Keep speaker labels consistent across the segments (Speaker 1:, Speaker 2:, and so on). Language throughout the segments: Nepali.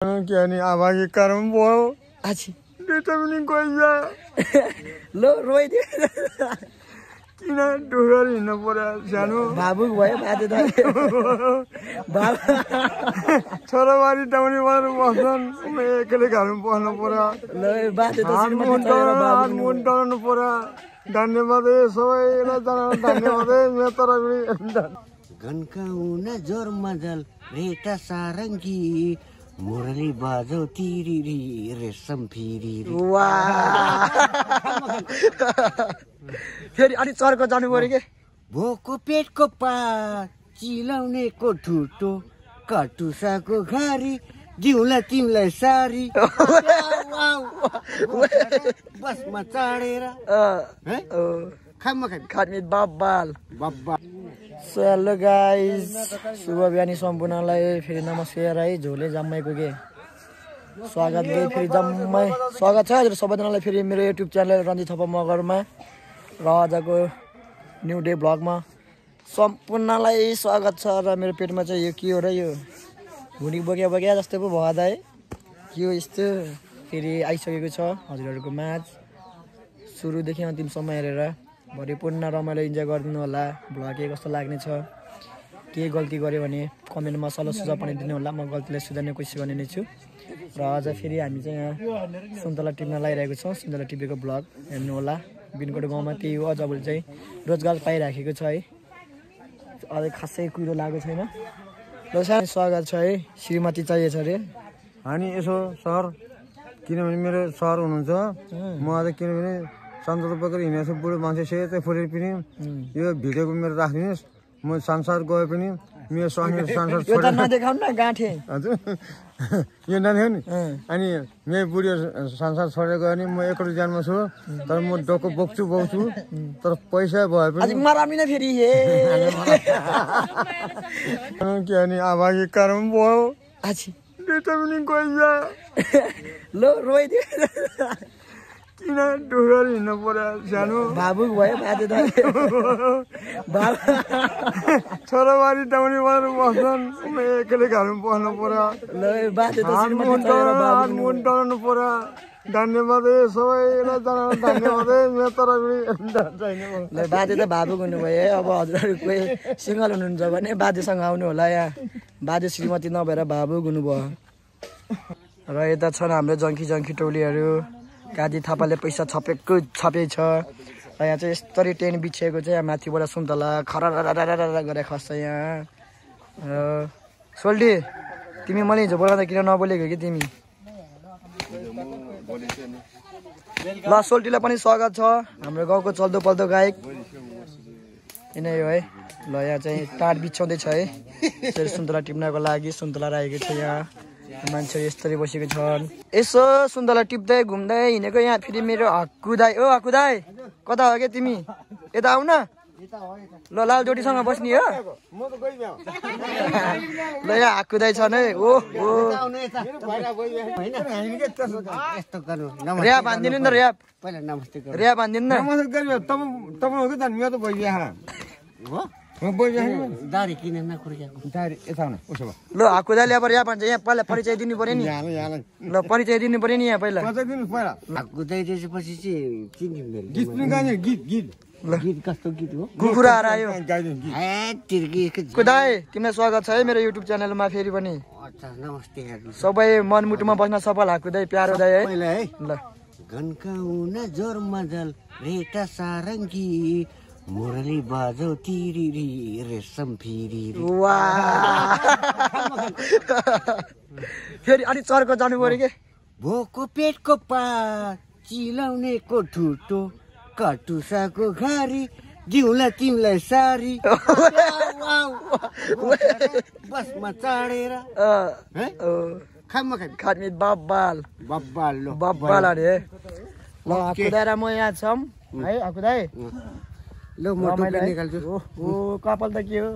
Speaker 1: क्या नहीं आवाज कर्म वो
Speaker 2: अच्छी
Speaker 1: बेटा भी नहीं कोई जा
Speaker 2: लो रोई दे
Speaker 1: किन डुगर हिँड्नु पर्यो सानो
Speaker 2: भावुक भयो बाजे त
Speaker 1: छोराबारी टाउनी भएर बस्छन् एक्लै घरमा बस्नु पर्यो
Speaker 2: ल बाजे त
Speaker 1: मुन डराउनु पर्यो धन्यवाद सबैलाई धन्यवाद मेरो तर्फबाट
Speaker 3: गन्काउन जोर मजल रेटा सारङ्गी मुरली बाजो तिरिरी रेशम फिरी
Speaker 2: फेरि अनि चर्को जानु पर्यो के
Speaker 3: भोको पेटको पात चिलाउनेको ठुटो कटुसाको घारी दिउला तिमीलाई सारी बसमा चढेर
Speaker 2: खाटमिट बब्बाल सो हेलो गाइज शुभ बिहानी सम्पूर्णलाई फेरि नमस्कार है झोले जम्मैको के स्वागत गए फेरि जम्मै स्वागत छ हजुर सबैजनालाई फेरि मेरो युट्युब च्यानल रञ्जित थापा मगरमा र आजको न्यू डे ब्लगमा सम्पूर्णलाई स्वागत छ र मेरो पेटमा चाहिँ यो के हो र यो भुँडी बोक्या बोक्या जस्तो पो भयो दाइ के हो यस्तो फेरि आइसकेको छ हजुरहरूको माझ सुरुदेखि अन्तिमसम्म हेरेर भरिपूर्ण रमाइलो इन्जोय गरिदिनु होला भ्लग के कस्तो लाग्ने छ के गल्ती गऱ्यो भने कमेन्टमा सल्लाह सुझाव पनि दिनु होला म गल्तीलाई सुधार्ने कोसिस गर्ने नै छु र आज फेरि हामी चाहिँ यहाँ सुन्तला टिप्न लागिरहेको छौँ सुन्तला टिपेको भ्लग हेर्नु होला बिनकोट गाउँमा त्यही हो अझ भोलि चाहिँ रोजगार पाइराखेको छ है अझै खासै कुरो लागेको छैन ल सानो स्वागत छ है श्रीमती चाहिएछ अरे
Speaker 1: अनि यसो सर किनभने मेरो सर हुनुहुन्छ म आज किनभने सन्तोष बोकेर हिँडेको छु बुढो मान्छे सेतै फुलेर पनि यो भिडियोको मेरो राखिदिनुहोस् म संसार गए पनि मेरो स्वामी संसार
Speaker 2: नदेखाउनु न गाँठे
Speaker 1: हजुर यो नदेखाउ नि अनि मेरो बुढी संसार छोडेर गयो भने म एक्लो ज्यानमा छु तर म डोको बोक्छु तर पैसा भए पनि
Speaker 2: फेरि
Speaker 1: क्या नि आवाज कर्म भयो
Speaker 2: अच्छी
Speaker 1: बेटा पनि कोही जा
Speaker 2: लो रोइ दे
Speaker 1: किन डुगर हिँड्नु पर्यो सानो
Speaker 2: भावुक भयो बाजे त
Speaker 1: छोराबारी टाउनी भएर बस्छन् एक्लै घरमा बस्नु पर्यो
Speaker 2: ल बाजे त
Speaker 1: मुन डराउनु पर्यो धन्यवाद सबैलाई धन्यवाद मेरो तर्फबाट
Speaker 2: ल बाजे त भावुक हुनुभयो है अब हजुरहरू कोही सिङ्गल हुनुहुन्छ भने बाजेसँग आउनु होला यहाँ बाजे श्रीमती नभएर भावुक हुनुभयो र यता छन् हाम्रो जङ्की टोलीहरू काजी थापाले पैसा छपेको छपे छ र यहाँ चाहिँ यस्तरी टेन्ट बिछेको चाहिँ यहाँ माथिबाट सुन्तला खरररररर गरेर खस्छ यहाँ सोल्टी तिमी मैले हिजो बोलाउँदा किन नबोलेको कि तिमी ल सोल्टीलाई पनि स्वागत छ हाम्रो गाउँको चल्दो पल्दो गायक यिनै हो है ल यहाँ चाहिँ टाढ बिछाउँदैछ है यसरी सुन्तला टिप्नको लागि सुन्तला राखेको छ यहाँ मान्छेहरू यस्तरी बसेको छन् यसो सुन्तला टिप्दै घुम्दै हिँडेको यहाँ फेरि मेरो हक्कु दाई ओ हक्कु दाई कता हो क्या तिमी यता आऊ न ल लाल जोडीसँग बस्ने हो ल यहाँ हक्कु दाई छन् है ओ र्याप हानिदिनु नि त र्याप हानिदिनु न
Speaker 3: दारी किन
Speaker 2: ल हाकुदाले अब यहाँ भन्छ यहाँ पहिला परिचय दिनु पर्यो नि ल परिचय दिनु पर्यो नि यहाँ पहिला
Speaker 3: हाकुदाइदिएपछि चाहिँ गीत कस्तो गीत हो
Speaker 2: कुकुरा आयो कुदाई तिमीलाई स्वागत छ है मेरो युट्युब च्यानलमा फेरि पनि
Speaker 3: नमस्ते
Speaker 2: सबै मनमुटुमा बस्न सफल हाकुदाई प्यारो दाई है ल
Speaker 3: गन्काउन जोर मजल रेटा सारङ्गी मुरली बाजो तिरिरी रेशम फिरी
Speaker 2: फेरि अनि चर्को जानु पर्यो के
Speaker 3: भोको पेटको पात चिलाउनेको ठुटो कटुसाको घारी दिउला तिमीलाई सारी बसमा चढेर
Speaker 2: खाटमिट बब्बाल अरे ल हाकुदाई र म यहाँ छौँ है हाकुदाई
Speaker 3: ल म टोपी निकाल्छु
Speaker 2: ओ कपाल त के हो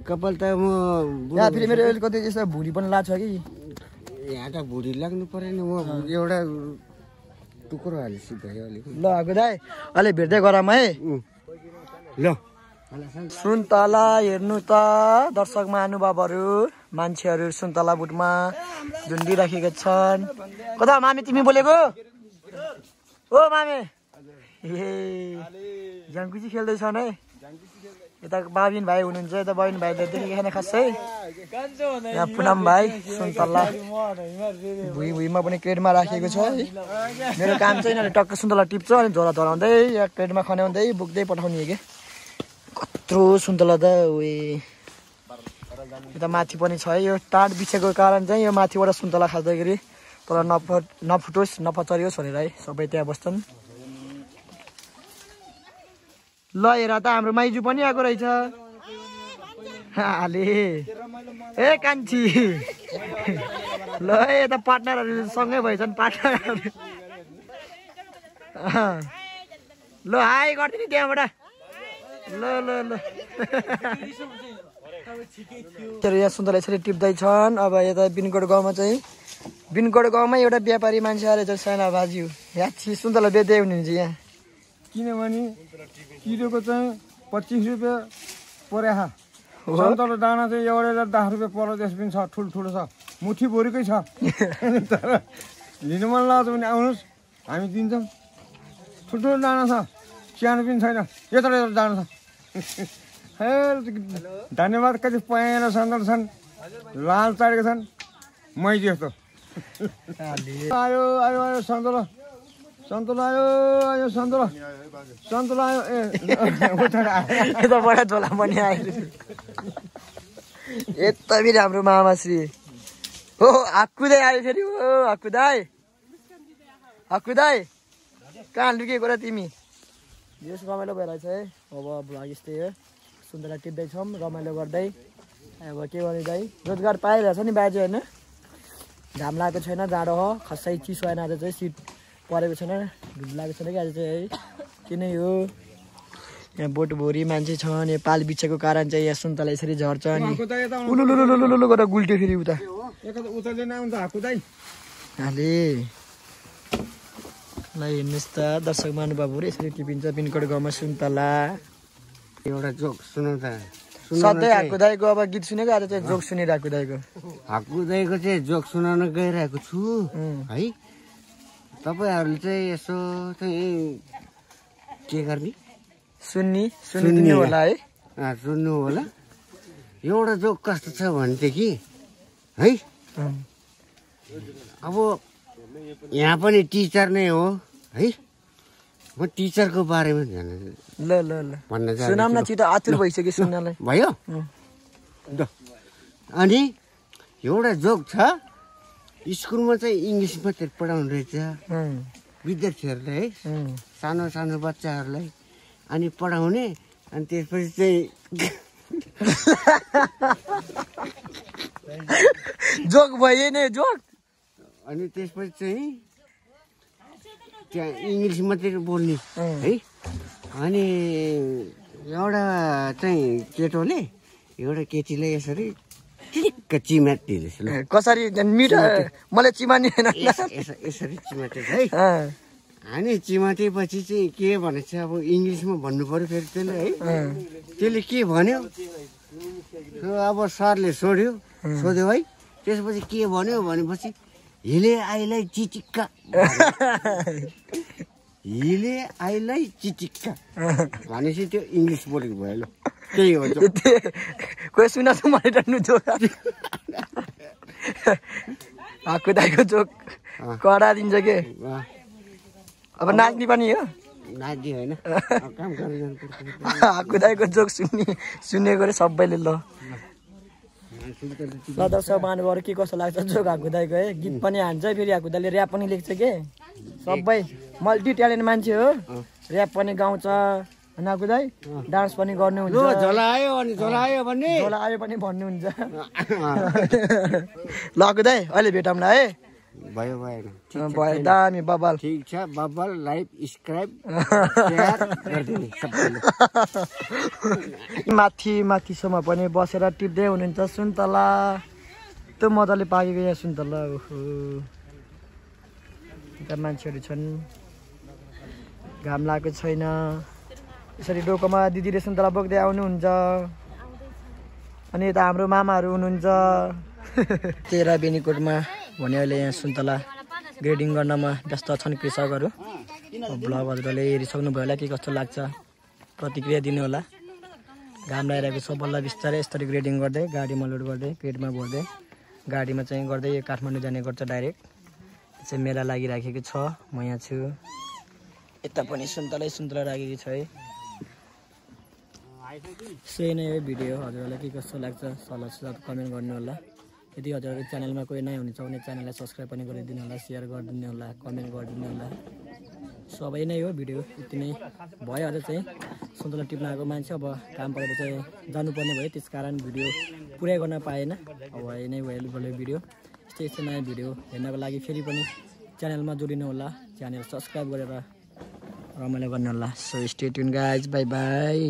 Speaker 3: कपाल त म
Speaker 2: यहाँ फेरि मेरो कति यस्तो भुँडी पनि लाग्छ कि
Speaker 3: यहाँ त भुँडी लाग्नु परेन म एउटा टुक्रो हालेपछि भयो अलिक
Speaker 2: ल हाकुदाई अलि भेट्दै गरौँ है
Speaker 3: ल
Speaker 2: सुन्तला हेर्नु त दर्शक महानुभावहरू मान्छेहरू सुन्तला बुटमा झुन्डिराखेका छन्। कता मामे तिमी बोलेको? ओ मामे ए झ्याङकुची खेल्दैछन् है। यता बाबिन भाइ हुनुहुन्छ, यता बहिनी भाइ देखेको छैन खासै। यहाँ पुनम भाइ सुन्तला भुइँमा पनि क्रेटमा राखेको छ है। मेरो काम चाहिँ यिनीहरूले टक्क सुन्तला टिप्छ अनि झोला धराउँदै या क्रेटमा खन्याउँदै बोक्दै पठाउने हो कि। कत्रो सुन्तला त उयो यता माथि पनि छ है। यो टाँड बिछेको कारण चाहिँ यो माथिबाट सुन्तला खाँदाखेरि तर नफुटोस् नपचरियोस् भनेर है सबै त्यहाँ बस्छन्। ल हेर त हाम्रो माइजू पनि आएको रहेछ। हाले ए कान्छी ल यता पार्टनरहरू सँगै भएछन् पार्टनरहरू। ल हाई गरिदिनु नि त्यहाँबाट। ल ल ल यहाँ सुन्तला यसरी टिप्दैछन्। अब यता बिनकोट गाउँमा चाहिँ बिनकोट गाउँमै एउटा व्यापारी मान्छे आएर साना बाज्यू याची सुन्तला बेच्दै हुनुहुन्छ यहाँ।
Speaker 1: किनभने किलोको चाहिँ 25 रुपियाँ परेहा। सन्तला दाना चाहिँ एउटा 10 रुपियाँ परदेश पनि छ, ठुल्ठुलो छ, मुठीभरिकै छ। तर लिनु मन लाग्छ भने आउनुहोस्, हामी दिन्छौँ। ठुल्ठुलो दाना छ, सानो पनि छैन, यत्रो यत्रो दाना छ। धन्यवाद। कति पहेँलो सन्तला छन्, लाल चाडेको छन्, मै जस्तो। आयो आयो आयो सन्तला, सन्तला आयो आयो सन्तला, सन्तला आयो। ए
Speaker 2: यताबाट झोला पनि आयो। यता पनि हाम्रो मामाश्री हो हाक्कुदै आयो फेरि। हो हाक्कुदाई हाक्कुदाई कहाँ लुकेको र तिमी? यस रमाइलो भइरहेछ है। अब भ्लग यस्तै हो, सुन्तला टिप्दैछौँ रमाइलो गर्दै। अब के गर्ने दाइ, रोजगार पाइरहेछ नि बाजे होइन। घाम लागेको छैन, जाडो हो, खसै चिसो आएन। आज चाहिँ सिट परेको छैन, भिड लागेको छैन कि आज चाहिँ है। किन यो यहाँ बोटभरि मान्छे छन्। यो पाल बिछेको कारण चाहिँ यहाँ सुन्तला यसरी झर्छ अनि उलुलुलुलुलु गरेर गुल्ट्यो फेरि उता हाले। ल हेर्नुहोस् त दर्शक महानुभावहरू यसरी टिपिन्छ पिनकोड गाउँमा सुन्तला।
Speaker 3: एउटा जोक सुनाउ त।
Speaker 2: सधैँ हाकुदाईको अब गीत सुनेको, आज चाहिँ जोक सुनिरहेको दाईको।
Speaker 3: हाकुदाईको चाहिँ जोक सुनाउन गइरहेको छु है। तपाईँहरूले चाहिँ यसो चाहिँ के गर्ने?
Speaker 2: सुनिदिनु होला है।
Speaker 3: सुन्नु होला। एउटा जोक कस्तो छ भनेदेखि है, अब यहाँ पनि टिचर नै हो है। म टिचरको बारेमा
Speaker 2: ल ल ल भन्न सुनाम न, चित्त आतुर भइसक्यो सुन्नलाई।
Speaker 3: भयो अनि एउटा जोक छ। स्कुलमा चाहिँ इङ्ग्लिस मात्रै पढाउनु रहेछ विद्यार्थीहरूलाई है, सानो सानो बच्चाहरूलाई। अनि पढाउने अनि त्यसपछि चाहिँ
Speaker 2: जोक भयो नि जोक।
Speaker 3: अनि त्यसपछि चाहिँ त्यहाँ इङ्ग्लिस मात्रै बोल्ने है। अनि एउटा चाहिँ केटोले एउटा केटीलाई यसरी टिक्क चिमाटिदिएछ। ल
Speaker 2: कसरी मिठो मलाई चिमानी
Speaker 3: यसरी चिमाटेछ है। अनि चिमाटेपछि चाहिँ के भनेछ, अब इङ्ग्लिसमा भन्नु पर्यो फेरि त्यसले है। त्यसले के भन्यो, अब सरले सोध्यो है। त्यसपछि के भन्यो भनेपछि हिले आइलाई चिचिक्का, हिले आइलाई चिचिक्का भनेपछि त्यो इङ्ग्लिस बोलेको भयो। ल त्यही हो
Speaker 2: कोही सुना मैले डन्नु जोक हाकुदाईको जोक कडा दिन्छ के। अब नाच्ने पनि हो,
Speaker 3: नाच्ने होइन
Speaker 2: हाकुदाईको जोक सुनेको रे सबैले। ल ल दर्शक महानुभावहरू के कस्तो लाग्छ जोक हाकुदाईको है। गीत पनि हान्छ फेरि हाकुदाईले ऱ्याप पनि लेख्छ के। सबै मल्टी ट्यालेन्ट मान्छे हो, ऱ्याप पनि गाउँछ हाकुदाई, डान्स पनि गर्नुहुन्छ।
Speaker 3: झोला आयो अनि झोला आयो
Speaker 2: पनि भन्नुहुन्छ। ल हाकुदाई अहिले भेटौँला है।
Speaker 3: भयो भएन
Speaker 2: भयो दामी बबाल।
Speaker 3: ठिक छ बबाल। लाइक सब्सक्राइब शेयर गरिदिनु सबैले।
Speaker 2: माथिसम्म पनि बसेर टिप्दै हुनुहुन्छ सुन्तला। त्यो मजाले पाकेको यहाँ सुन्तला। ओहो यता मान्छेहरू छन्, घाम लागेको छैन। यसरी डोकोमा दिदीले सुन्तला बोक्दै आउनुहुन्छ। अनि यता हाम्रो मामाहरू हुनुहुन्छ तेरा बेनीकोटमा भने अहिले यहाँ सुन्तला ग्रेडिङ गर्नमा व्यस्त छन् कृषकहरू। ब्लग हजुरले हेरिसक्नु भयो होला के कस्तो लाग्छ प्रतिक्रिया दिनु होला। घाम लगाइरहेको छ बल्ल बिस्तारै यसरी ग्रेडिङ गर्दै गाडीमा लोड गर्दै क्रेटमा भर्दै गाडीमा चाहिँ गर्दै काठमाडौँ जाने गर्छ डाइरेक्ट। चाहिँ मेला लागिराखेको छ, म यहाँ छु। यता पनि सुन्तला राखेको छ है। सही नै हो भिडियो हजुरहरूलाई के कस्तो लाग्छ सल्लाह सुझाव कमेन्ट गर्नु होला। यदि हजुरहरू च्यानलमा कोही नयाँ हुनुहुन्छ भने च्यानललाई सब्सक्राइब पनि गरिदिनु होला, सेयर गरिदिनु होला, कमेन्ट गरिदिनु होला। सबै नै हो भिडियो यति नै भयो। अझ चाहिँ सुन्तला टिप्न आएको मान्छे अब काम परेर चाहिँ जानुपर्ने भयो, त्यस कारण भिडियो पुरै गर्न पाएन। अब यही नै भयो भिडियो। यस्तै नयाँ भिडियो हेर्नको लागि फेरि पनि च्यानलमा जोडिनु होला, च्यानल सब्सक्राइब गरेर रमाइलो गर्नु होला। So stay tune guys, by by.